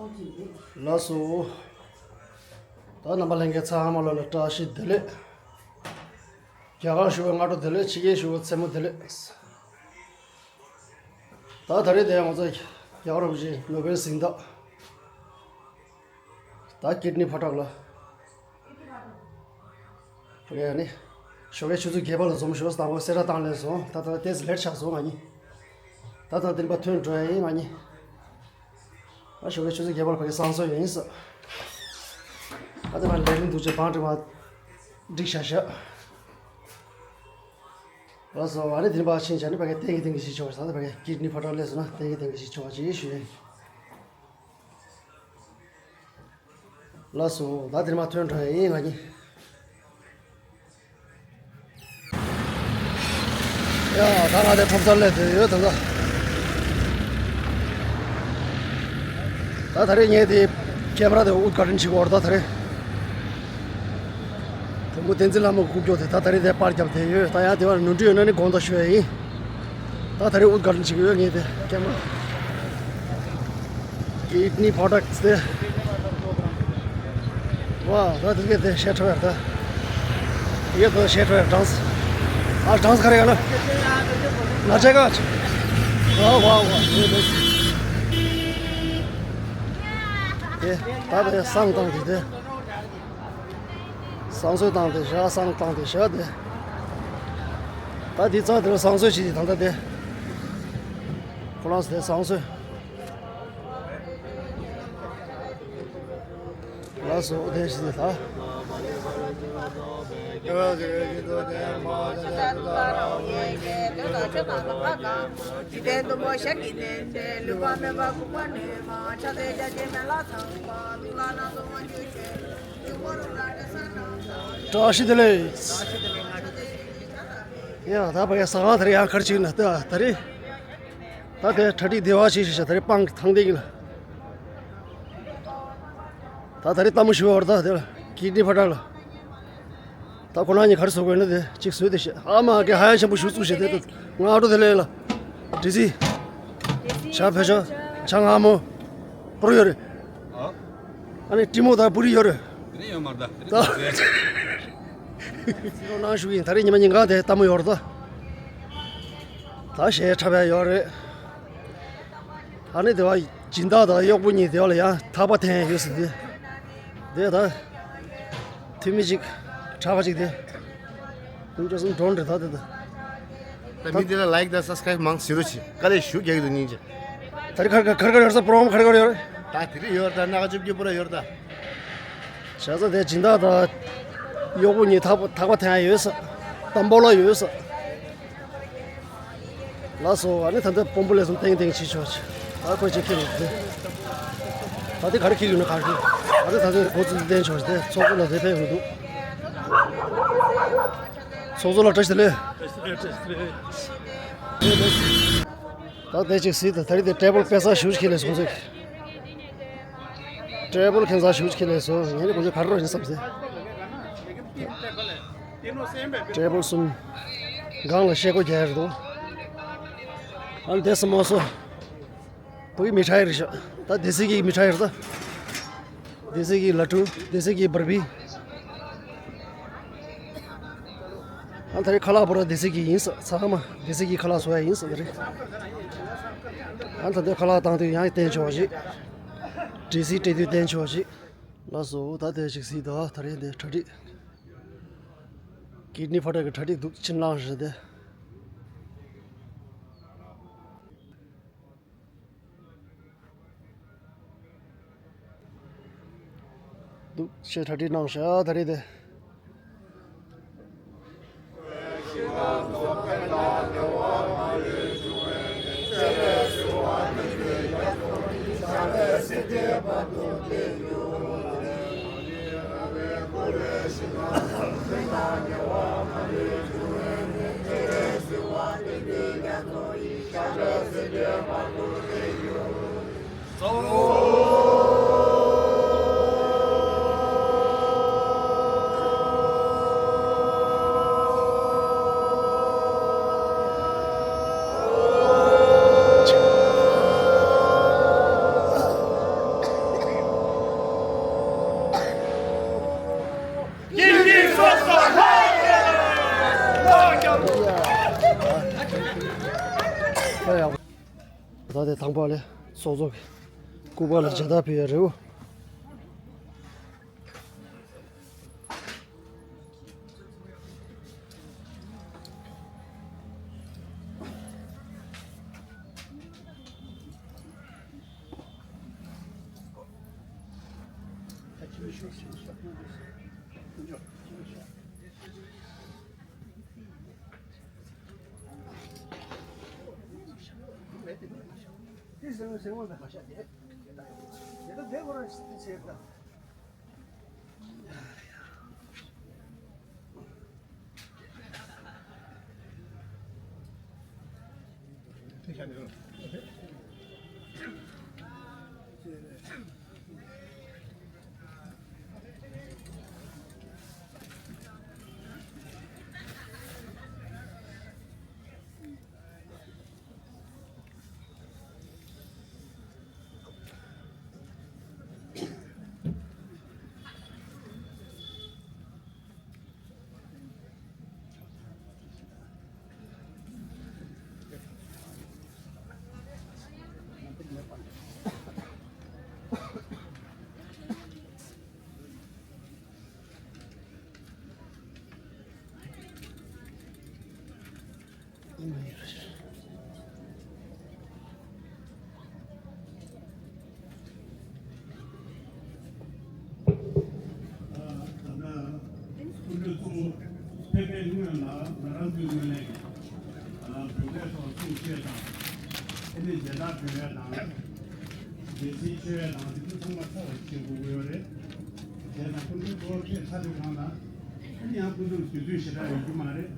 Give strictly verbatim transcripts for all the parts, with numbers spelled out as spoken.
ལགས་སོ། ད་རྣམ་པ་ལྷན་རྒྱས་ཚང་མ་ལོ་ལ་བཀྲ་ཤིས་བདེ་ལེགས། རྒྱ་གར་བཞུགས་པའི་སྔ་དྲོ་བདེ་ལེགས། ཕྱི་རྒྱལ་བཞུགས་པའི་མཚན་མོ་བདེ་ལེགས། ད་ད་རེས་དེ་ང་ཚོ་རྒྱལ་བ་རིན་པོ་ཆེ་ནོ་བེལ་གཟེངས་རྟགས། ད་ཀིཌ་ནི་ཕོ་ཊག་ལ། ཕ་གི་ཡ་ནི། ཞོགས་ཀའི་ཆུ་ཚོད་བརྒྱད་པ་ལ་འཛོམས་ཤོག་དང་པོ་གསལ་བསྒྲགས་བཏང་ལས་སོང་། ད་ལྟ་ཏོག་ཙམ་ལེཊ་ཆགས་སོང་ང་གཉིས། ད་ལྟ་འདི་ནས་ཕར་ཐོན་འགྲོ་ཡ་ཡིན་ང་གཉིས། ཨ་ཞོགས་ཀའི་ཆུ་ཚོད་བརྒྱད་པ་ལ་ཕ་གི་བསང་གསོལ་ཡིན་ས། ཨ་དེ་མ་ལས་རིང་འདུག་ཅེས་བང་སྒྲིག་མ་སྒྲིག་བཞག་བཞག་ལགས་སོ། ཨ་ནི་འདི་ནས་ཕར་ཕྱིན་བྱས་ནས་ཕ་གི་ཏན་གྱི་ཏན་གྱི་ཞིག་ཆོག་ས། ད་ཕ་གི་ཀིཌ་ནི་ཕོ་ཊག་སླེབས་སོང་ན་ཏན་གྱི་ཏན་གྱི་ཞིག་ཆོག་ཅེས་ཞུ་ཡ་ཡིན། ལགས་སོ། ད་འདི་ནས་མར་ཐོན་འགྲོ་ཡ་ཡིན་ང་གཉིས། ཡ་ད་ང་དེ་ཁྲོམ་སར་སླེབས་བསྡད་ཡོད་ད་ལྟ། ད་ད་རེས་ངས་དེ་ཀེམ་ར་དེ་ཨུད་གྷ་ཌན་བྱེད་དགོས་རེད་ད་ད་རེས། བོན་པོ་བསྟན་འཛིན་ལྷ་མོ་སྐུ་སྐྱོ་དེ་ད་ད་རེས་དེ་པར་བརྒྱབ་བསྡད་ཡོད། ད་ཡང་དེ་བར་ནོར་འཁྲུལ་ཡོད་ན་ནི་དགོངས་དག་ཞུ་ཡ་ཡིན། ད་ད་རེས་ཨུད་གྷ་ཌན་བྱེད་ཀྱི་ཡོད་ངས་དེ་ཀེམ་ར། ཀིཌ་ནི་ཕོ་ཊག་དེ། ཝ་ད་དེ་གས་དེ་བཤད་ཁྲ་བར་ད། ཡོད་དོ་བཤད་ཁྲ་བར་གྲངས། ཨ་གྲངས་ག་རེ་ཡོད་ན། ན་ཆེ་ག་ཆེ། ཝ་ཝ་ཝ་དེ་དེ། དེ་ད་དེ་བསང་བཏང་དེ་དེ། བསང་གསོལ་བཏང་དེ་བཞག་བསང་བཏང་དེ་བཞག་དེ། ད་དེ་རྩ་དེ་ལ་བསང་གསོལ་བྱེད་དེ་ད་ལྟ་དེ། ཁོ་རང་ཚོ་དེ་བསང་གསོལ། ལགས་སོ་དེ་བཞིན་དེ་ད། བཀྲ་ཤིས་བདེ་ལེགས། ཡ་ད་ཕ་གི་ཟ་ཁང་དེར་ཡང་གར་ཅིག་ན་ད་ད་རེས། ད་དེ་གྲ་སྒྲིག་བདེ་བ་ཞིག་ཞིག་ད་རེས་སྤང་གི་ཐང་སྟེང་གི་ལ། ད་ད་རེས་ལྟད་མོ་ཞུ་བར་ད་དེ་ལ་ཀིཌ་ནི་ཕོ་ཊག་ལ། ད་ཁོ་རང་གཉིས་ག་རེ་བཟོ་དགོས་ན་དེ་གཅིག་བཟོས་དེ་བཤད། ཨ་མ་གི་ཧ་ཡང་ཆེན་པོ་ཞུ་བཙུགས་བྱས་དེ་ད་ང་ཨ་ཀྲོ་དེ་ལས་ལ། འདྲི་སི། ཇ་བོད་ཇ། ཇ་མངར་མོ། པུ་རུ་ཡོད་རེད། ཨ་ནི་ཀྲི་མོ་དང་པུ་རི་ཡོད་རེད། དེ་ནས་ཡོད་མ་རེད་ད། ད་ཚིག་ཐོ་གནང་ཞུ་གི་ཡིན། ད་རེས་ཉི་མ་ཉིན་གང་དེ་ལྟད་མོ་ཡོད་རེད་ད། ད་གཞས་འཁྲབ་ཡ་ཡོད་རེད། ཨ་ནི་དེ་བ་སྦྱིན་བདག་དང་གཡོག་པོ་གཉིས་དེ་བ་ལ་ཡང་ཐག་པ་འཐེན་ཡ་ཡོད་ཟེར་དུས། དེ་ད་འཐུས་མི་གཅིག་གྲྭ་པ་གཅིག་དེ་ཉིན་བཅུ་གསུམ་འགྲོ་འདྲ་ད་དེ་ད། ད་མི་དེ་ལ་ལའིཀ་དང་སབ་སི་ཀ་རའིབ་མང་ཟེར་རོགས་བྱེད། དཀའ་ལས་ཞུ་རྒྱག་གི་འདུག་སྙིང་རྗེ། ད་རེས་ག་རེ་ག་རེ་ག་རེ་ཡོད་ས། པོ་རོ་གྷ་རམ་ག་རེ་ག་རེ་ཡོད་རེད། ད་དེ་རིང་ཡོད་རེད་ད། སྣ་ཁ་བཅོ་བརྒྱད་པོ་ར་ཡོད་རེད་ད། བྱས་ཙང་དེ་སྦྱིན་བདག་དང་གཡོག་པོ་གཉིས་ཐག་པ་ཐག་པ་འཐེན་ཡ་ཡོད་ས། ཏམ་བོ་ལ་ཡོད་ས། ལགས་སོ། ཨ་ནི་ད་ལྟ་དཔོན་པོ་ལས་སོང་ཏེང་ཏེང་བྱེད་ཆོག་ཆེ། ད་ཁོས་ཅིག་ཁྱེར་ཡོང་དེ། ད་དེ་ག་རེ་ཁྱེར་ཡོང་ན་ག་རེ། ཨ་ནི་ད་ལྟ་འགོ་ཚུགས་བསྟན་ཆོག་ཆེ། དེ་ཚོགས་གཙོ་ལ་དེ་ཕེབས་ཡོང་འདུག་ཚོགས་གཙོ་ལ་བཀྲ་ཤིས་བདེ་ལེགས། ད་དེ་ཅིག་གཟིགས་དང་། ད་རེས་དེ་ཊེ་བལ་དཔེ་ས་ཞེ་པོ་ཅིག་ཁྱེར་ལས་སོང་ཟིག་ཊེ་བལ་ཁྱེར་ས་ཞེ་པོ་ཅིག་ཁྱེར་ལས་སོང་། ངས་ནི་ཁོང་ཚོ་ག་རེ་རོགས་ཡིན་བསམ་ཟིག་ཊེ་བལ་གསུམ། སྒང་ལ་ཤེལ་སྒོ་རྒྱག་ཡ་རེད་འདུག་ཨ་ནི་དེ་སུ་མ་སོ། བོད་ཀྱི་མི་ཁྲ་ཡི་རེད་ཤག་ད་སྡེ་སྲིད་ཀྱི་མི་ཁྲ་ཡི་རེད་ད། སྡེ་སྲིད་ཀྱི་ལ་ཕྲུག་སྡེ་སྲིད་ཀྱི་བར་བི། ཨ་ད་རེས་ཁ་ལག་པོ་ར་སྡེ་སྲིད་ཀྱི་ཡིན་ས། ཚང་མ་སྡེ་སྲིད་ཀྱི་ཁ་ལག་བཟོ་ཡ་ཡིན་ས་ད་རེས། ཨ་ད་ལྟ་ཁ་ལག་བཏང་དུས་ཡང་བསྟན་ཆོག་ཞིག་འདྲི་སྲིད་སྤྲད་དུས་བསྟན་ཆོག་ཞིག་ལགས་སོ། ད་དེ་ཞིག་གཟིགས་དང་། ད་རེས་འདི་གྲ་སྒྲིག་ཀིཌ་ནི་ཕོ་ཊག་གི་གྲ་སྒྲིག་འདུག་ཕྱིན་ལང་ཞིག་དེ། འདུག་ཅེས་གྲ་སྒྲིག་གནང་ཤག་ད་རེས་དེ། ད་དེ་དང་པོ་ལས་ཚོགས་གཙོ་གི་སྐུ་པར་ལ་མཇལ་དར་ཕུལ་ཡ་རེད། ད་ལྟ་སྐུ་མགྲོན་ཚོ་ཕེབས་པའི་སྔོན་ལ་ང་རང་ཚོའི་ངོས་ནས་ཨ་བོད་སྐད་ཐོག་གསུང་བཤད་དང་། ཨ་ནི་མཇལ་དར་ཕུལ་ཡས་དང་། སྡེ་སྲིད་མཆོད་ཡས་དང་། དེ་ཚོ་ཚང་མ་ཚར་བ་བྱེད་དགོས་ཀྱི་ཡོད་རེད། བྱས་ཙང་སྐུ་མགྲོན་ཚོ་ཕེབས་ཚར་དུས་གང་ལ། ཨ་ནི་ཡང་ཁོང་ཚོར་དུས་ཚོད་ཞེ་དྲག་ཡོད་རྒྱུ་མ་རེད།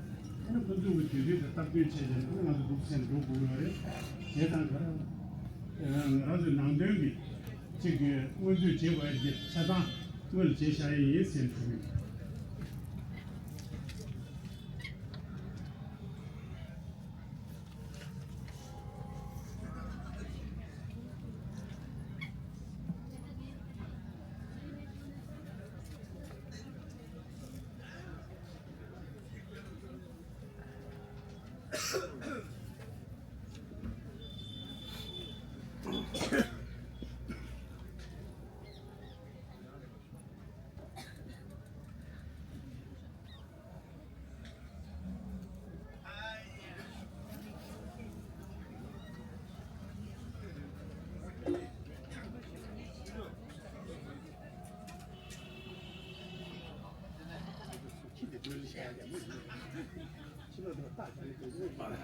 ཨ་ནི་ཁོང་ཚོ་གི་དུས་ཚོད་དང་སྟབས་བསྟུན་བྱས་ཏེ་ང་ཚོ་འདུག་སེ་འགྲོ་དགོས་ཀྱི་ཡོད་རེད། བྱས་ཙང་ག་རེ། ང་རང་ཚོའི་ནང་དོན་གྱི་གཅིག་གི་སྔོན་ཚུད་བྱེད་དགོས་ཡ་དེ་ཆ་ཚང་སྔོན་ལ་བྱས་བཞག་ཡས་ཡིན་ཟེར་ཞུ་གི་ཡོད།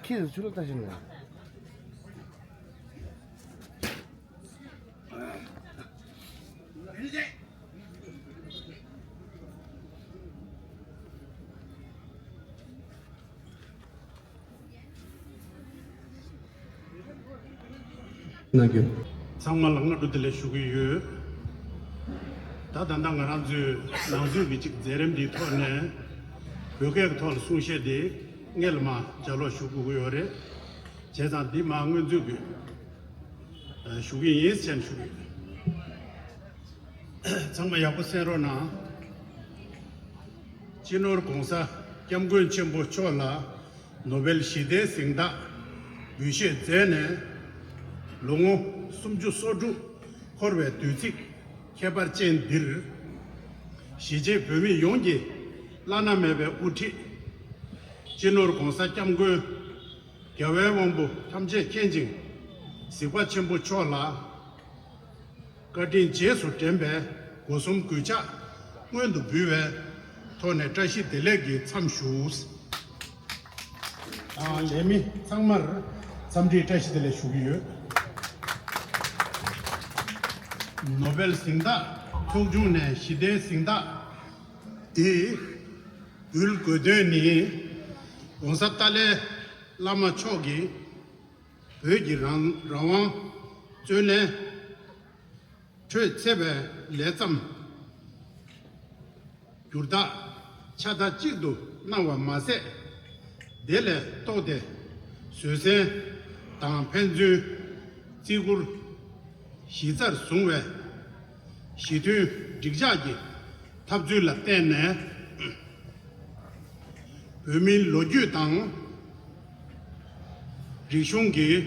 ཁྱི་དང་ཆུ་ལོག་ལྟ་བཞིན་ནས། གནང་རྒྱུ། ཚང་མ་ལ་སྔ་དྲོ་བདེ་ལེགས་ཞུ་གི་ཡོད། ད་ད་ལྟ་ང་རང་ཚོའི་ནང་ཚུད་ཀྱི་གཅིག་མཛད་རིམ་འདིའི་ཐོག་ནས་བོད་སྐད་ཀྱི་ཐོག་ལ་གསུང་བཤད་འདི་སྔོན་ལ་མར་ལྗགས་ཀློག་ཞུ་དགོས་ཀྱི་ཡོད་རེད། བྱས་ཙང་འདི་མར་སྔོན་ཚུད་ཀྱི་ཞུ་གི་ཡིན་ཟེར་ཞུ་གི་ཡོད། ཚང་མ་ཡག་པོ་གསན་རོགས་གནང་། སྤྱི་ནོར་༧གོང་ས་༧སྐྱབས་མགོན་ཆེན་པོ་མཆོག་ལ་ནོ་བེལ་ཞི་བདེའི་གཟེངས་རྟགས་འབུལ་བཞེས་མཛད་ནས་ལོ་ངོ་སུམ་ཅུ་སོ་དྲུག་འཁོར་བའི་དུས་ཚིགས་ཁྱད་པར་ཅན་འདིར། གཞིས་བྱེས་བོད་མི་ཡོངས་ཀྱི་བླ་ན་མེད་པའི་དབུ་ཁྲིད་སྤྱི་ནོར་༧གོང་ས་༧སྐྱབས་མགོན་རྒྱལ་བའི་དབང་པོ་ཐམས་ཅད་མཁྱེན་ཅིང་གཟིགས་པ་ཆེན་པོ་མཆོག་ལ། བཀའ་དྲིན་རྗེས་སུ་དྲན་པའི་སྒོ་གསུམ་གུས་ཕྱག་སྔོན་དུ་འབུལ་བའི་ཐོག་ནས་བཀྲ་ཤིས་བདེ་ལེགས་ཀྱི་མཚམས་ཞུ། ཨ། ལས་མི་ཚང་མར་འཚམས་འདྲིའི་བཀྲ་ཤིས་བདེ་ལེགས་ཞུ་གི་ཡོད། ནོ་བེལ་གཟེངས་རྟགས་ཚོགས་ཆུང་ནས་ཞི་བདེའི་གཟེངས་རྟགས་འདི་འབུལ་དགོས་དོན་ནི། ༧གོང་ས་ཏཱ་ལའི་བླ་མ་མཆོག་གིས་བོད་ཀྱི་རང་རང་དབང་རྩོད་ལེན་ཁྲོད་འཚེ་བའི་ལས་བརྩམས་བསྒྱུར་རྟགས་ཆ་ཚང་གཅིག་ཏུ་གནང་བ་མ་ཟད། དེ་ལས་ལྡོག་སྟེ་བཟོད་བསྲན་དང་ཕན་ཚུན་བརྩི་བཀུར་གཞི་རྩར་བཟུང་བའི་ཞི་མཐུན་འགྲིག་འཇགས་ཀྱི་འཐབ་རྩོད་ལ་བརྟེན་ནས། བོད་མིའི་ལོ་རྒྱུས་དང་རིག་གཞུང་གི་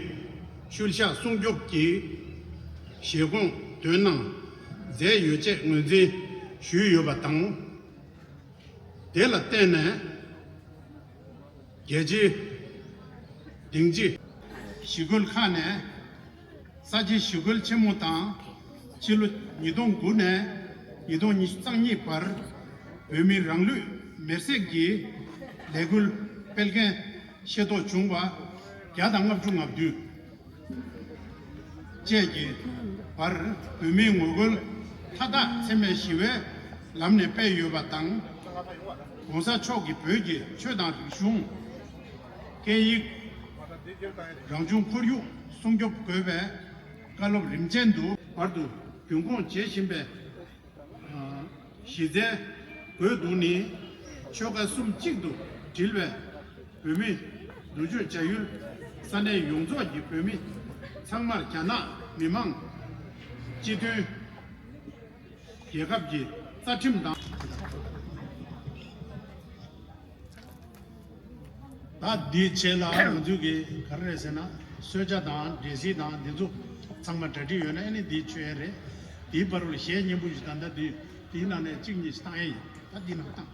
ཤུལ་བཞག་སྲུང་སྐྱོབ་ཀྱི་བཞེད་དགོངས་འདོན་གནང་མཛད་ཡོད་ཅེས་ངོས་འཛིན་ཞུས་ཡོད་པ་དང་། དེ་ལ་བརྟེན་ནས་རྒྱལ་སྤྱིའི་སྡིངས་ཆ་ཞི་རྒོལ་ཁག་ནས་ས་ཆའི་ཞི་རྒོལ་ཆེན་མོ་དང་། ཕྱི་ལོ་ཉིས་སྟོང་དགུ་ནས་ཉིས་སྟོང་ཉི་ཤུ་རྩ་གཉིས་བར་བོད་མིའི་རང་ལུས་མེར་སྲེག་གི་ལས་འགུལ་སྤེལ་མཁན་ཤེས་རྟོགས་བྱུང་བ་བརྒྱ་དང་ལྔ་བཅུ་ང་བདུན། བཅས་ཀྱི་བར་བོད་མིའི་ངོ་རྒོལ་མཐའ་དག་འཚེ་མེད་ཞི་བའི་ལམ་ནས་སྤེལ་ཡོད་པ་དང་། ༸གོང་ས་མཆོག་གིས་བོད་ཀྱི་ཆོས་དང་རིག་གཞུང་། སྐད་ཡིག་རང་བྱུང་ཁོར་ཡུག་སྲུང་སྐྱོབ་དགོས་པའི་བཀའ་སློབ་རིམ་ཅན་དུ་བར་དུ་རྒྱུན་སྐོང་བྱེད་བཞིན་པའི་གཞི་རྩའི་འགོས་འདུག་ནི། ཆོལ་ཁ་གསུམ་གཅིག་ཏུ་དྲིལ་བའི་བོད་མི་འདུ་ཆོས་བྱ་ཡུལ་ས་གནས་ཡོངས་རྫོགས་ཀྱི་བོད་མི་ཚང་མར་རྒྱ་ནག་མི་དམངས་སྤྱི་མཐུན་རྒྱལ་ཁབ་ཀྱི་རྩ་ཁྲིམས་དང་། ད་འདིའི་ཆེད་ལ་ང་ཚོས་ཀྱི་ག་རེ་རེད་ཟེར་ན། གསོལ་ཇ་དང་འབྲས་སིལ་དང་འདི་ཚོ་ཚང་མ་གྲ་སྒྲིག་ཡོད་ན། ཨ་ནི་འདི་མཆོད་ཡས་རེད། དེའི་བར་ལ་གཞས་སྙན་པོ་ཞིག་ད་ལྟ་འདི་དེའི་ནང་ནས་གཅིག་གཉིས་ཤིག་བཏང་ཡས་ཡིན། ད་འདི་ནང་བཏང་།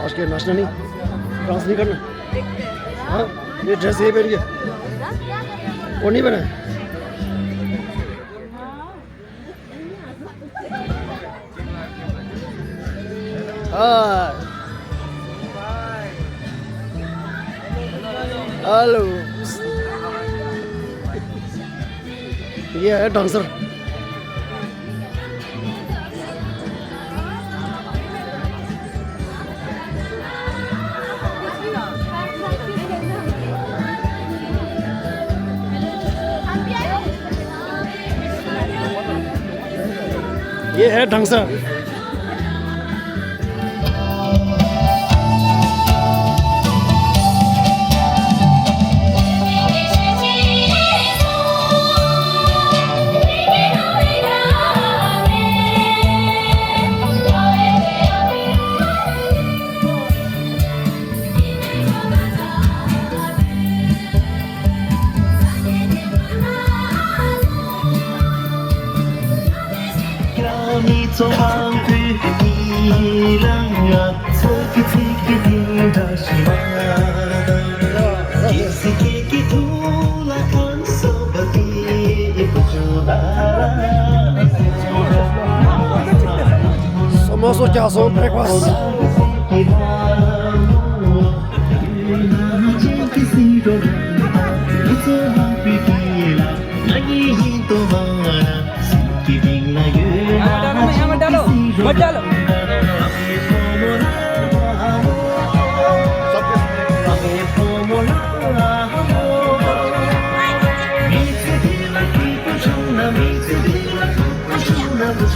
आज के नाचना नहीं, डांस नहीं करना। हाँ, ये ड्रेस ये पहन के वो नहीं बना है। हाँ। हेलो। ये है डांसर। ये है डांसर। སོ་མོ་སོ་རྒྱག་སོང་། བྷེ་རེག་ཕ་སི། ཡ་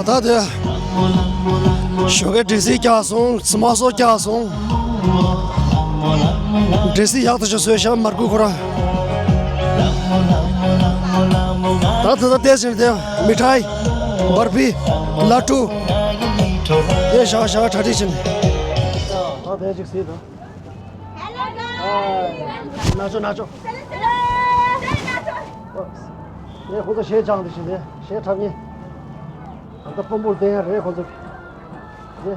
ད་དེ། ཞོགས་ཀའི་འདྲེ་སྲིན་བཀྱགས་སོང་། ཟི་མ་སོགས་བཀྱགས་སོང་། འདྲེ་སྲིན་ཡག་ཏུ་ཅིག་བཟོས་ཤག་མར་ཁུ་ཁོ་ར། ད་དེ་ད་ལྟས་ཟིན་དེ་མི་ཁྲའི་བར་ཕི་ལ་ཏུ་དེ་ཞག་ཞག་གྲ་སྒྲིག་བྱས་ནས། ད་དེ་ཅིག་གཟིགས་དང་། ན་ཆོ་ན་ཆོ། ངས་ཁོ་ཚོ་གཞས་སྦྱངས་དེ་བཞིན་དེ་གཞས་འཁྲབ་མཁན། ད་ལྟ་དཔོན་པོར་བསྡད་ཡ་རེད་ཁོ་ཚོ་གི། དེ།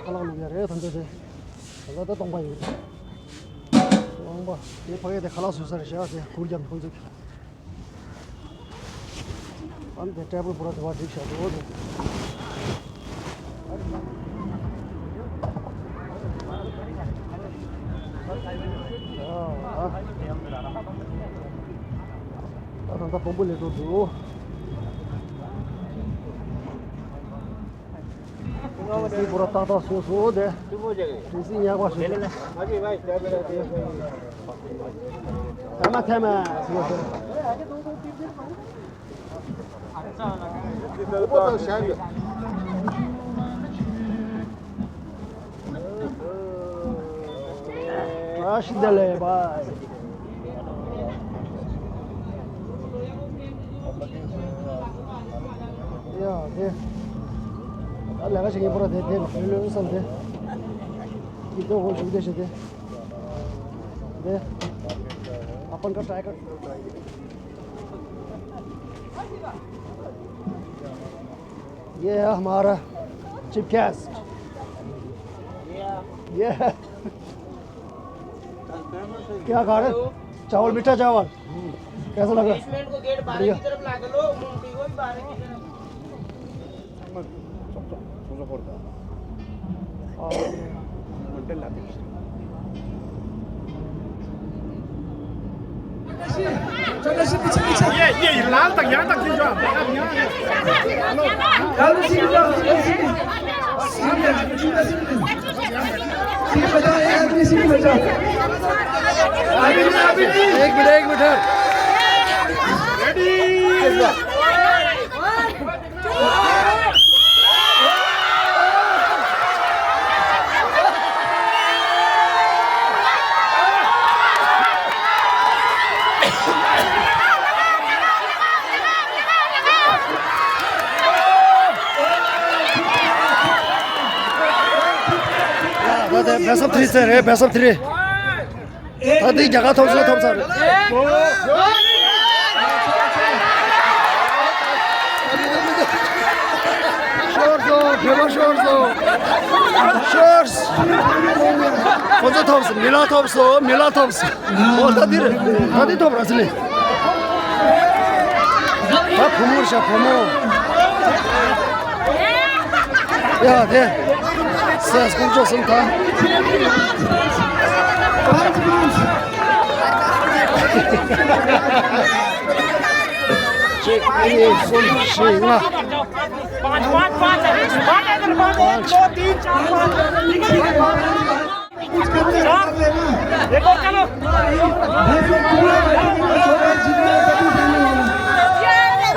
ཁ་ལག་བླུག་ཡ་རེད་ད་ལྟ་དེ། ད་ལྟ་ད་སྟོང་པ་ཡིན། སྟོང་པ་དེ་ཕ་གི་དེ་ཁ་ལག་བཟོས་ས་རེད་ཤག་དེ་གུར་རྒྱབ་ཁོང་ཚོས། ཨ་ནི་དེ་ཊེ་བལ་པུ་ར་དེ་བ་སྒྲིག་བཞག་འདུག་དེ། ད་ད་ད་བོང་བུ་ལས་འགྲོ་འདུག་ཏི་སི་པུ་ར་ཏག་ཏག་བཟོས་སོང་དེ། ཏི་སི་ཉག་པ་བཟོས། ཐ་མ་ཐ་མ་བཟོས་སོང་། ཨ་ཤི་ད་ལེ་བཱ། ཡ་དེ། ད་ལས་ཀ་བྱེད་མཁན་པོ་ར་དེ་དེ་ལོས་ལོས་བསམ་དེ། ཡིད་དོ་ཧོ་ཞུགས་དེ་བྱེད་དེ། དེ། अपन का ट्राई कर। ये है हमारा चीफ गेस्ट। ये क्या खा रहे? चावल, मीठा चावल। कैसा लगा? बेसमेंट को गेट बाहर बढ़िया। की तरफ ला के लो, मुंडी को भी बाहर की तरफ। ये, ये लाल तक, यहाँ तक खींचो आप। एक मिनट, एक minute. Ready. ད་དེ་best of three ཟེར་རེད། best of three། ད་འདི་རྒྱལ་ཁ་ཐོབ་ཚར་ཐོབ་ཚར། ཤོར་སོང་། བོད་པ་ཤོར་སོང་། ཤོར། ཁོ་ཚོ་ཐོབ་སོང་། མི་ལ་ཐོབ་སོང་། མི་ལ་ཐོབ་སོང་། ཨོ་ད་འདིར་ད་འདི་ཐོབ་ར་སི་ལེ། ད་བུ་མོར་ཤ་བུ་མོ། ཡ་དེ། སེ་སྐུ་མཆོག་གསུམ་ད། གཅིག་གཉིས་གསུམ་བཞི་ལྔ། पाँच, पाँच, पाँच है। पाँच है, इधर पाँच है। एक, दो, तीन, चार, पाँच। कुछ करने का कर लेना। एक और चलो। भाई, जो पूरा बैठे हैं, जो है, जितना है,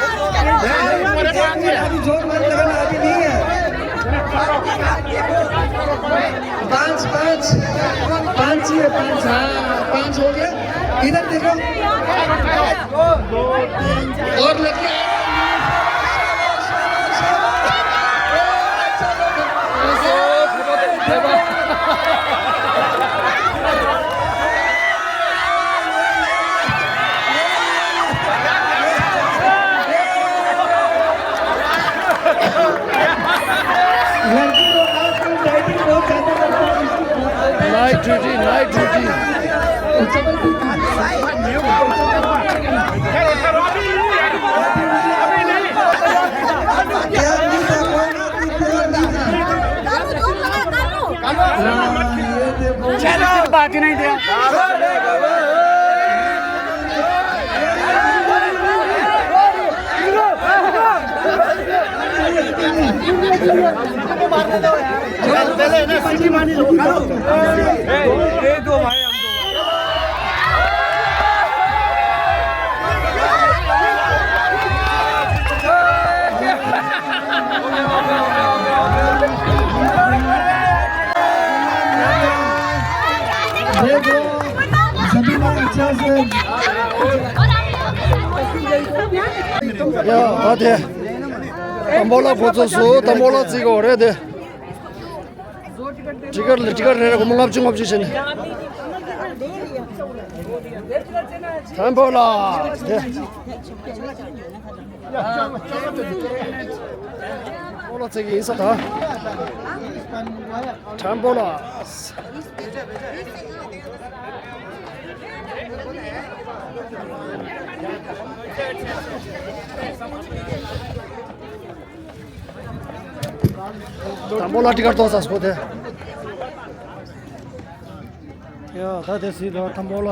सभी पहले वाला। अभी जोर मत लगाना, अभी नहीं है। पाँच, पाँच, पाँच ही है, पाँच, हाँ, पाँच हो गया। इधर देखो। और लड़के। बात ही नहीं दिया। पहले ना सीटी मारनी दो। ए, ए, दो भाई। देखो, सभी लोग अच्छा से। ཡ། ད་དེ། དང་པོ་ལ་འགོ་ཚུགས་སོང་། དང་པོ་ལ་བརྩི་གི་ཡོད་རེད་དེ། ཊི་ཀེ་ཊི་ལ་ཊི་ཀེ་ཊི་རེ་རེ་སྒོར་མོ་ལྔ་བཅུ་ལྔ་བཅུ་བྱས་ནས། དང་པོ་ལ། དེ། ཨོ་ལ་ཚེ་གི་ཡིན་ས་ད། དང་པོ་ལ། དང་པོ་ལ་ཊི་ཀེ་ཊི་གཏོང་ས་སོ་དེ། ཡ། ད་དེ་སྲིད་ལ་དང་པོ་ལ།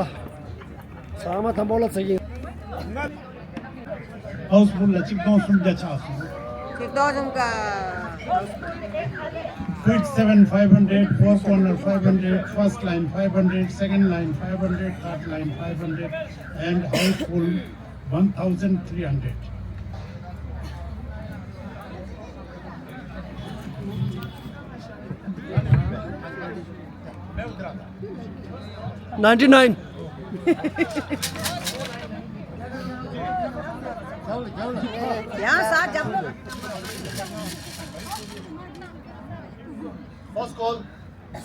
ཚང་མ་དང་པོ་ལ་ཚེ་གི། ཧའུ་སི་ཕུལ་ལ་གཅིག་སྟོང་སུམ་བརྒྱ་ཆགས་སོང་། གཅིག་སྟོང་སུམ་བརྒྱ། Quick seven five hundred, four corner five hundred, first line five hundred, second line five hundred, third line five hundred, and house full one thousand three hundred. Ninety nine. First call,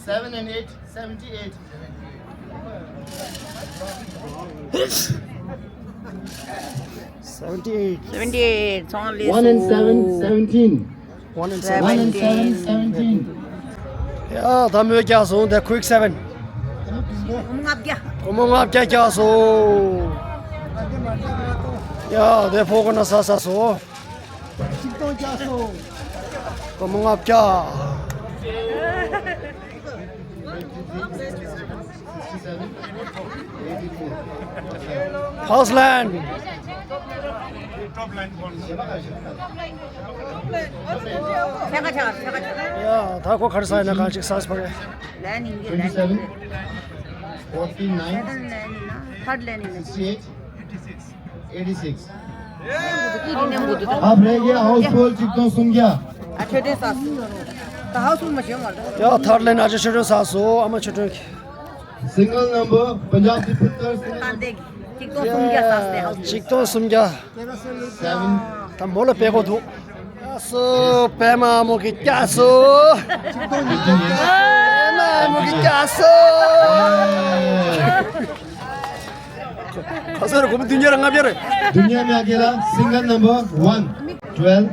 seven and eight, seventy eight. Seventy eight. Seventy eight. One and seven, seventeen. One and seven, seventeen. ཡ། ད་མོས་བཀྱག་སོང་དེ། Quick seven. སྒོར་མོ་ལྔ་བརྒྱ། སྒོར་མོ་ལྔ་བརྒྱ་བཀྱག་སོང་། ཡ། དེ་ཕོ་གོ་ན་ས་ས་སོ། གཅིག་སྟོང་བཀྱག་སོང་། སྒོར་མོ་ལྔ་བརྒྱ། First line. ཡ། ད་ཁོ་ག་རེ་ཟ་ཡིན་ན། གང་ཞིག་ཟ་ཕ་གི། Twenty seven, forty nine, third line, sixty eight, eighty six. अब रह गया house full གཅིག་སྟོང་སུམ་བརྒྱ། ཨ། ཆོས་སྒྲོན་ས་སུ། ད་ཧའུ་སི་ཕུལ་མ་ཤེས་མ་རེད། ཡ། ཐར་ལེན་ཨ་ཅེ་ཆོས་སྒྲོན་ས་སུ། ཨ་མ་ཆོས་སྒྲོན་གྱི། Single number, Punjab the Puttar, single number. གཅིག་སྟོང་སུམ་བརྒྱ་ས་སུ་དེ་ཧའུ་སི་ཕུལ། གཅིག་སྟོང་སུམ་བརྒྱ། Seven. ད་མོ་ལ་པད་གོ་འདུག་བཀྱག་སོང་། པད་མ་མོ་གི་བཀྱག་སོང་། པད་མ་མོ་གི་བཀྱག་སོང་། ག་ས་རེད། སྒོར་མོ་བདུན་བརྒྱ་རེད། ལྔ་བརྒྱ་རེད། दुनिया में अकेला single number one, twelve,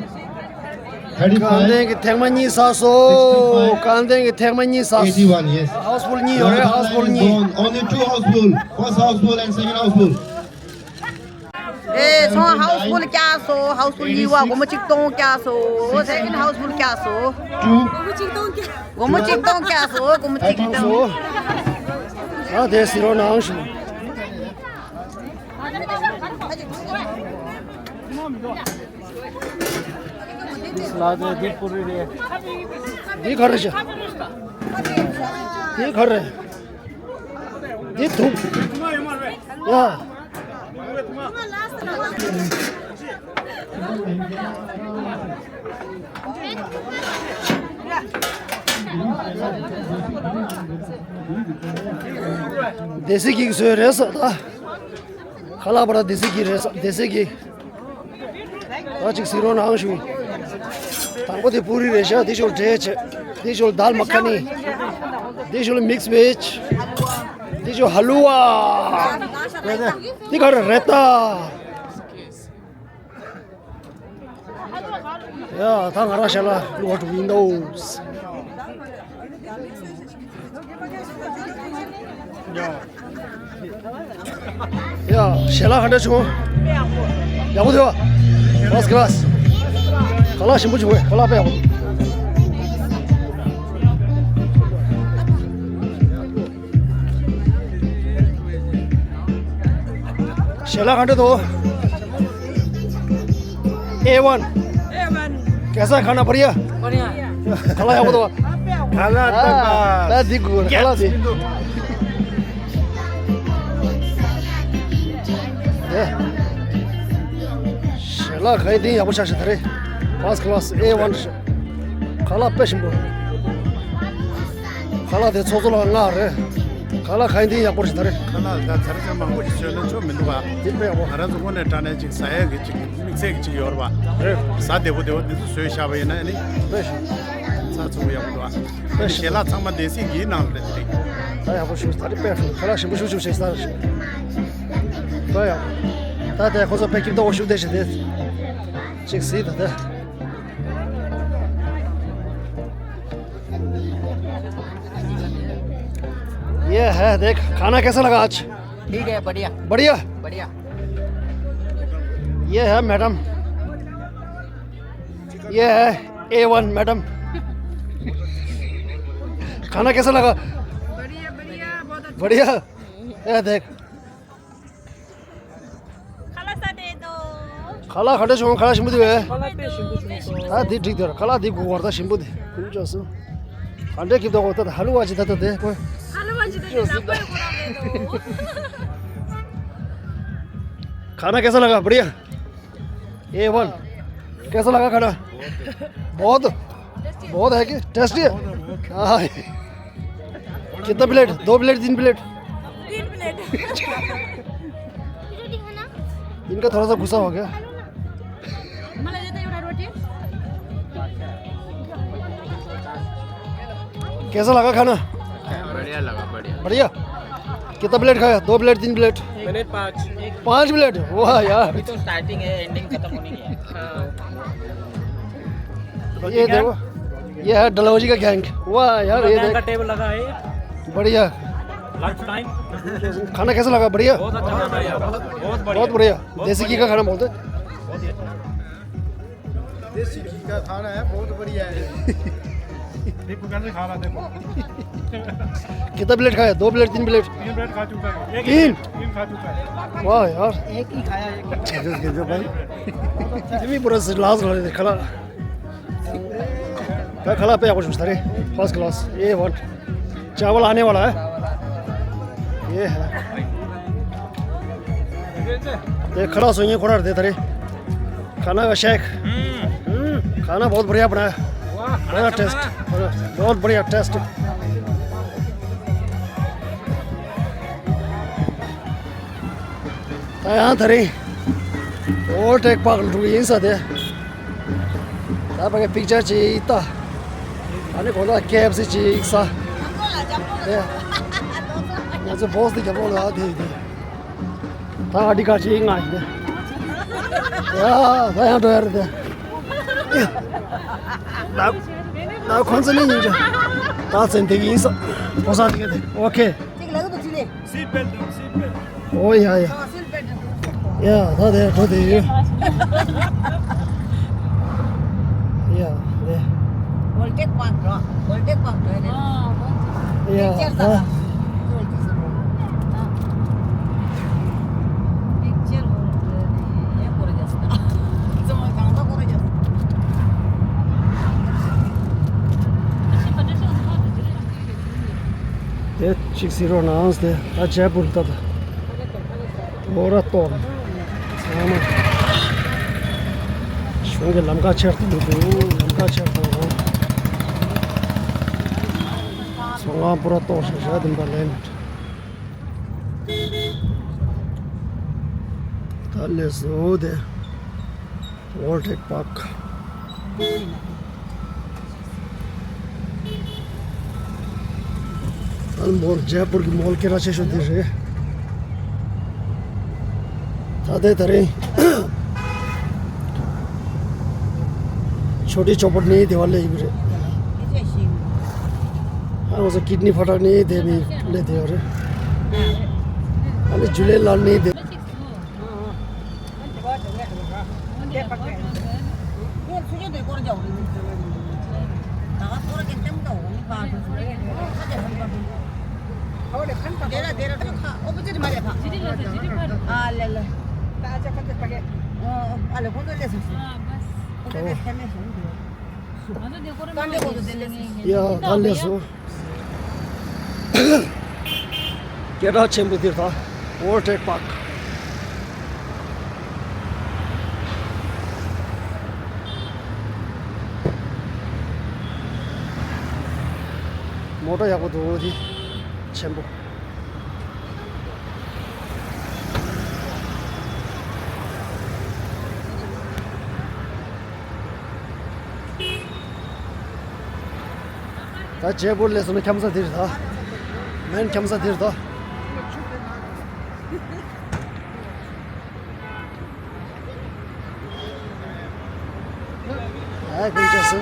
thirty five, གངས་ལྡན་གྱི་ཐེངས་མ་གཉིས་ཟ་སོང་། གངས་ལྡན་གྱི་ཐེངས་མ་གཉིས་ཟ་སོང་། Eighty one, yes. ཧའུ་སི་ཕུལ་གཉིས་ཡོད་རེད། ཧའུ་སི་ཕུལ་གཉིས། Only two house full, first house full and second house full. ཨེ། ཚང་ཧའུ་སི་ཕུལ་བཀྱག་སོང་། ཧའུ་སི་ཕུལ་གཉིས་པ་སྒོར་མོ་གཅིག་སྟོང་བཀྱག་སོང་། སེ་ཀེན་ཌི་ཧའུ་སི་ཕུལ་བཀྱག་སོང་། སྒོར་མོ་གཅིག་སྟོང་བཀྱག་སོང་། སྒོར་མོ་གཅིག་སྟོང་། ཨ། དེ་ཟེར་རོགས་གནང་ཞུ། ལ་དེ་འདི་པུ་རི་རེད། འདི་ག་རེ་བྱ། འདི་ག་རེ། འདི་དུག་ཡ། སྡེ་སྲིད་ཀྱིས་བཟོས་རེད་ཟེར་ད། ཁ་ལག་པ་ར་སྡེ་སྲིད་ཀྱི་རེད་ཟེར། སྡེ་སྲིད་ཀྱི། ད་ཅིག་གཟིགས་རོགས་གནང་ཞུ། དང་པོ་དེ་པུ་རི་རེད་ཤག་འདི་ཞོར་འབྲས་བྱས། འདི་ཞོར་དཱལ་མ་ཁ་ནི། འདི་ཞོར་མིགས་བེཇ། འདི་ཞོར་ཧ་ལུ་བ། འདི་ག་རེ་རེད་ད། ཡ། ད་ང་རང་ཞལ་ལག་བླུག་པར་འགྲོ་གི་ཡིན་ད། འོ། ད་ང་རང་ཞལ་ལག་བླུག་པར་འགྲོ་གི་ཡིན་ད། འོ། ཡ། ཞལ་ལག་ག་འདྲ་བྱུང་། ཡག་པོ་འདུག་བ། First class། ཁ་ལག་ཞིམ་པོ་བྱུང་བས། ཁ་ལག་དཔེ་ཡག་པོ་འདུག་ཞལ་ལག་ག་འདྲ་འདུག A one। कैसा खाना, बढ़िया? बढ़िया। ཁ་ལག་ཡག་པོ་འདུག་ཁ་ལག་ད་ད་འདི་དགོས། ཁ་ལག་འདི། ཞལ་ལག་ག་ཡིན་འདི་ཡག་པོ་ཆགས་ཤག་ད་རེས། First class A one། ཁ་ལག་དཔེ་ཞིམ་པོ། ཁ་ལག་དེ་ཚོགས་གཙོ་ལགས་མངགས་རེད། ཁ་ལག་ག་ཡིན་འདི་ཡག་པོ་རེད་ད་རེས། ཁ་ལག་ད་ཚར་ཚར་མང་པོ་ཞིག་བཟོས་ན་ཆོ་མི་འདུག་ག་དེ་དཔེ་ཡག་པོ། ང་རང་ཚོ་དངོས་གནས་དྲང་གནས་ཅིག་ཟ་ཡས་ཀྱི་ཅིག་དམིགས་བསལ་གྱི་ཅིག་ཡོད་རེད་པ། རེད། ཟ་བདེ་པོ་བདེ་པོ་འདི་ཚོ་བཟོས་བཞག་པ་ཡིན་ན་ནི། དཔེ་ཞིམ། ཚ་ཚུགས་ཡག་པོ་འདུག་ག་དཔེ་ཞིམ། ཞལ་ལག་ཚང་མ་སྡེ་སྲིད་ཀྱི་ནང་རེད་དེ། ད་ཡག་པོ་ཞུ། ད་རེས་དཔེ་ཞིམ། ཁ་ལག་ཞིམ་པོ་ཞུ་ཞུ་བྱས་ས་རེད། དཔེ་ཡག་ད་དེ་ཁོ་ཚོ་དཔེ་སྐྱིད་མདོག་པོ་ཞུ་བསྡད་བྱས་དེ། ཅིག་གཟིགས་ད་དེ། ये है, देख, खाना कैसा लगा आज? ठीक है, बढ़िया। बढ़िया? बढ़िया। ये है मैडम, ये है A one मैडम। खाना कैसा लगा? बढ़िया, बढ़िया, बहुत अच्छा। बढ़िया? ये देख। ཁ་ལག་ས་དེ་དོ། ཁ་ལག་ག་འདྲ་བྱུང་། ཁ་ལག་ཞིམ་པོ་འདུག་གས། ཁ་ལག་དཔེ་ཞིམ་པོ་བྱུང་སོང་། ད་འདི་འགྲིག་འདུག་ཁ་ལག་འདི་དགོས་པ་རེད། ད་ཞིམ་པོ་འདི་ཁུར་ཅོག་སོང་། ག་འདྲས་ཀྱི་འདུག་ད་ད་ཧ་ལུ་བ་ཅིག་ད་ད་དེ་ཁོས། ཧ་ལུ་བ་ཅིག་ད་དེ་ད་ཁོས་ཁོ་རང་རེད་དོ། खाना कैसा लगा? बढ़िया। ए वन। कैसा लगा खाना? बहुत, बहुत है कि टेस्टी है? हाँ। कितना प्लेट? दो प्लेट, तीन प्लेट? तीन प्लेट। इनका थोड़ा सा गुस्सा हो गया। कैसा लगा खाना? बढ़िया लगा, बढ़िया। बढ़िया। कितना प्लेट खाया? दो प्लेट, तीन प्लेट? मैंने पाँच। पाँच प्लेट? वाह यार। अभी तो स्टार्टिंग है, एंडिंग खत्म होने की है। ये देखो, ये है डलहौजी का गैंग। वाह यार, ये देख। टेबल लगा है। बढ़िया। Lunch time. खाना कैसा लगा? बढ़िया? बहुत अच्छा, बहुत बढ़िया। बहुत बढ़िया। देसी घी का खाना बोलते हैं। देसी घी का खाना है, बहुत बढ़िया है। देखो कैसे खा रहा, देखो। कितना प्लेट खाया? दो प्लेट, तीन प्लेट? तीन प्लेट खा चुका है। एक ही तीन? प्लेट, तीन खा चुका है। वाह यार। एक ही खाया, एक ही। गिरजो, गिरजो भाई। ये भी पूरा लास्ट वाले खड़ा। ད་ཁ་ལག་དཔེ་ཡག་པོ་བྱུང་ས་རེད། First class, A one। चावल आने वाला है। ये है। ये खड़ा सोइए, खड़ा रहते तरे। खाना का शेख। हम्म। हम्म, खाना बहुत बढ़िया बनाया। वाह, बड़ा अच्छा टेस्ट। खाना। बहुत बढ़िया टेस्ट। ད་ཡང་ད་རིང་ཨོལ་ཊེག་པཱག་ལ་འགྲོ་གི་ཡིན་ས་དེ། ད་ཕ་གི་པིག་ཅར་ཅིག་ལྟ། ཨ་ནི་གོ་ལ་ཀེ་ཨེཕ་སི་ཅིག་ཟ། དེ། ང་ཚོ་བོ་སི་དེ་རྒྱབ་ལོགས་ལ་དེ་ཡིན་དེ། ད་ཨ་ཌི་ཀར་ཅིག་ང་ཡིན་དེ། ཡ། ད་ཡང་འགྲོ་ཡ་རེད་དེ། ད་ད་ཁོང་ཚོ་ནི་ཡིན་ཅོ། ད་ཚན་དེ་གི་ཡིན་ས། ཕོ་ས་དེ་གི་དེ། ཨོ་ཁེ། ཅིག་ལ་གི་འདུག་ཅིག་ལེ། སིཊ་བེལ་འདུག་སིཊ་བེལ། ཨོ་ཡ་ཡ། ཨ། སིཊ་བེལ་འདུག་ཡ་ད་དེ་གོ་དེ་ཡོད། ཡ་དེ། ཨོལ་ཊེག་པཱག་འགྲོ། ཨོལ་ཊེག་པཱག་འགྲོ་ཡ་དེ། ཨ། ཡ་པིག་ཅར་ད། ད། पिक्चर हो रहे हैं, ये कर जस्ता। जो मैं गांव का कर जस्ता। དེ་གཅིག་ཟེར་རོགས་གནང་། དེ་ད་ཇེ་པུར་ད་ད་ལོ་ར་གཏོར་ཚང་མ་གཞུང་གི་ལམ་ཁ་ཆེར་གཏོང་དགོས། ལམ་ཁ་ཆེར་གཏོང་དགོས། ཚོང་ཁང་པུ་ར་གཏོར་ཤག་ཤག་དེ་འདྲ་ལེན། ད་ལས་བཟོ་དེ། ཨོལ་ཊེག་པཱག་ད་མོལ། ཇེ་པུར་གྱི་མོལ་སྐད་གྲགས་ཆེ་ཤོས་དེ་རེད། ད་ལྟའི་ད་རིང་ཆོ་འཕྲུལ་ཆོས་འཕེལ་ནས་དེ་བ་སླེབས་ཡོད་རེད། ཨ་ང་ཚོ་ཀིཌ་ནི་ཕ་ཊག་ནས་དེ་ནས་སླེབས་བསྡད་ཡོད་རེད། ཨ་ནི་ཇུ་ལེ་ལ་ནི་དེ། ཡ་ད་ལས་སོ། སྐད་གྲགས་ཆེན་པོ་འདིར་ད་World Tech Park། མོ་ཊ་ཡག་པོ་འདུག་འདི་ཆེན་པོ། ད་ཇེ་པུར་ལས་སོང་ན་འཁྱམ་ས་འདིར་ད། མེན་འཁྱམ་ས་འདིར་ད། ཨ་ཀུན་ཅེ་སི།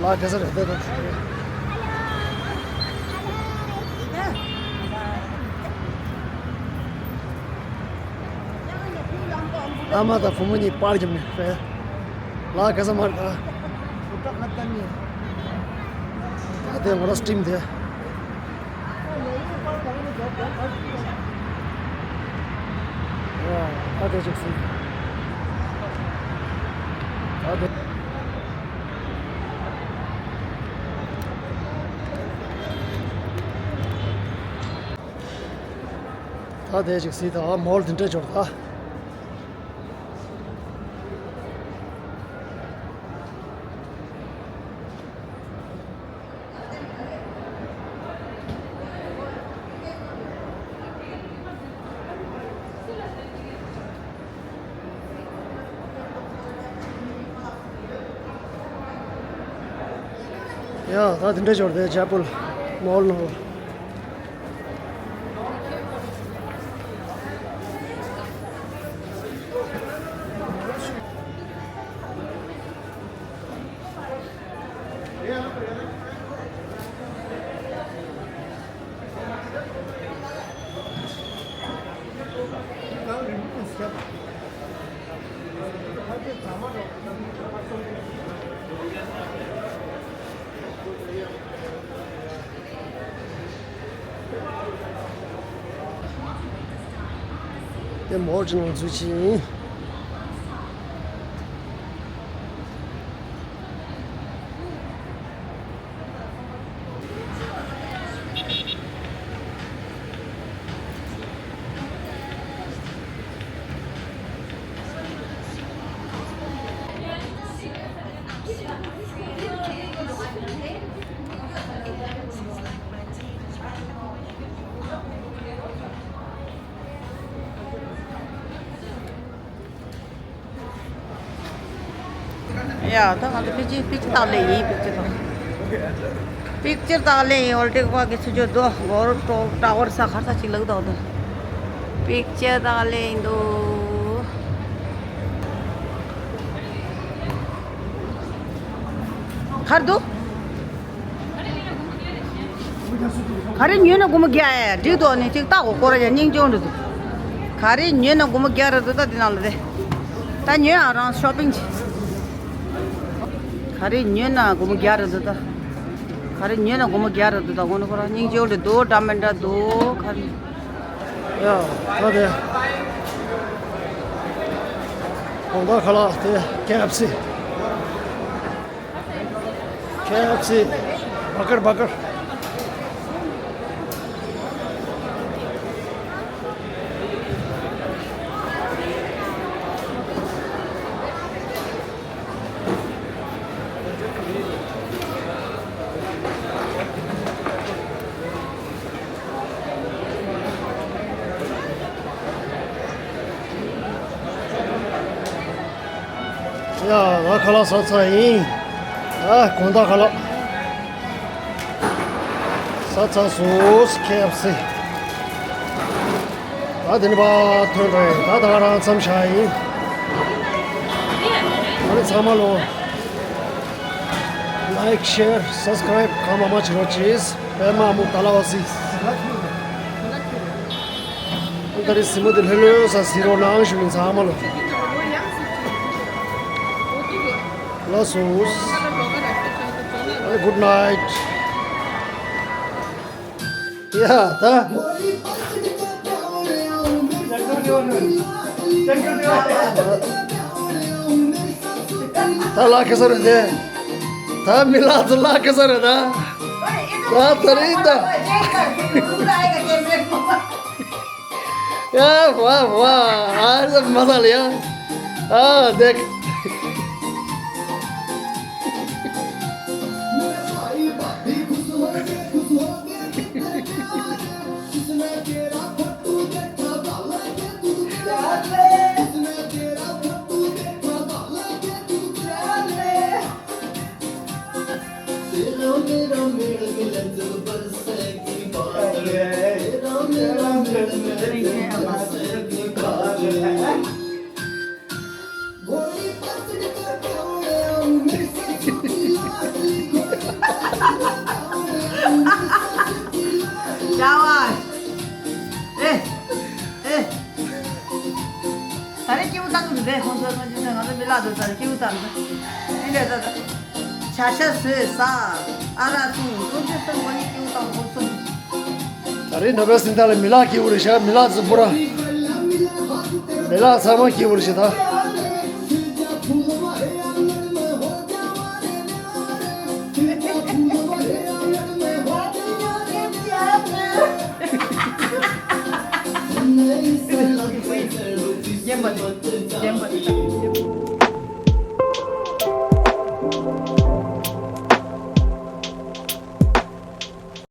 ལ་གེ་སར་རེད་ད། ཨ་མ་དང་བུ་མོ་གཉིས་པར་བརྒྱབ་ནས་ཕེ། ལ་གེ་སར་མར་ད། ད་དེ་ང་རང་སི་ཊིམ་དེ། ཡ། ད་དེ་ཅིག་སྲིད། ད་དེ། ད་དེ་ཅིག་སྲིད་ད་མོལ་དེ་འདྲ་འབྱོར་ད། ཡ་ད་དེ་འདྲ་འབྱོར་ཏེ་ཇེ་པུར་མོལ་ནང་། དེ་མོར་ཅི་ནང་འཛུལ་ཕྱིན། ཡ་ད་ང་ཚོ་པིག་ཅར་པིག་ཅར་བཏགས་ལེ་ཡིན། པིག་ཅར་བཏགས། པིག་ཅར་བཏགས་ལེ་ཡིན། ཨོལ་ཊེ་ཀ་པར་གི་ཚུར་ཕྱོགས་དོ་ཝོལ་ཊོ་ཊ་ཝར་ས་གར་ས་ཅིག་ལག་དོག་དོ། པིག་ཅར་བཏགས་ལེ་ཡིན་དོ། གར་འདུག་ག་རེ་ཉོས་ན་སྒོར་མོ་བརྒྱ་ཡ་འགྲིག་འདུག་ནི་གཅིག་ལྟ་གོ་སྐོར་ར་ཡ་སྙིང་རྗེ་འདུག་ག་རེ་ཉོས་ན་སྒོར་མོ་བརྒྱ་རེད་འདུག་ད་འདི་ནང་ལ་རེད། ད་ཉོས་ཨ་རང་ཤོ་པིང་བྱེད། ག་རེ་ཉོས་ན་སྒོར་མོ་བརྒྱ་རེད་འདུག་ད། ག་རེ་ཉོས་ན་སྒོར་མོ་བརྒྱ་རེད་འདུག་ད་དགོང་ན་ཁོ་རང་སྙིང་རྗེ་འདྲ་འདུག་འདྲ་མི་འདྲ་འདུག་ག་རེ། ཡ། ད་དེ། དགོང་དག་ཁ་ལག་དེ་ཀེ་ཨེཕ་སི། ཀེ་ཨེཕ་སི། བར་གར་བར་གར། ཡ། ང་ཁ་ལག་ཟ་ཚར་ཡིན། ཨ། དགོང་དག་ཁ་ལག་ཟ་ཚར་སོང་། ཀེ་ཨེཕ་སི། ད་དེ་ནས་ཕར་ཐོན་འགྲོ་ཡིན། ད་ད་ག་རང་མཚམས་བཞག་ཡིན། ང་རང་ཚང་མ་ལོ། ལའིཀ་ཤེར་སབ་སི་ཀ་རའིབ་གང་མང་མང་བྱེད་རོགས་གྱིས། པད་མ་མུ་ཏཱ་ལ་བ་སི། ད་རེས་གཟིགས་མོ་དེ་ལྷོད་ལྷོད་ས་གཟིགས་རོགས་གནང་ཞུ་ཡིན་ཚང་མ་ལ། ལགས་སོ། Good night. ཡ་ད། ད་ལ་ཁ་ས་རེད་དེ། ད་མི་ལ་ཚོ་ལ་ཁ་ས་རེད་ད། ད་ད་རེད་ད། ཡ་ཝ་ཝ། ཨ་ཟ་མ་ཟ་ལ་ཡ། ཨ་དེ། ཨེ། ཨེ། ད་རེས་སྐྱིད་པོ་བཏང་གི་འདུག་རེད། ཁོང་ཚོ་ང་ཚོ་མི་ལག་ཏུ་ད་རེས་སྐྱིད་པོ་བཏང་འདུག་དེ་འདྲ་ད་ད། བྱ་ཤ་བཟོས་ཟ། ཨ་རག་འཐུང་། ཁོང་ཚོ་ཚོ་ངོ་ནི་སྐྱིད་པོ་བཏང་ཁོང་ཚོ། ད་རེས་ནོ་བེལ་སིང་ཐ་ལ་མི་ལག་སྐྱིད་པོ་རེད་ཤག་མི་ལག་ཚོ་པུ་ར། མི་ལག་ཚང་མ་སྐྱིད་པོ་རེད་ཤག་ད།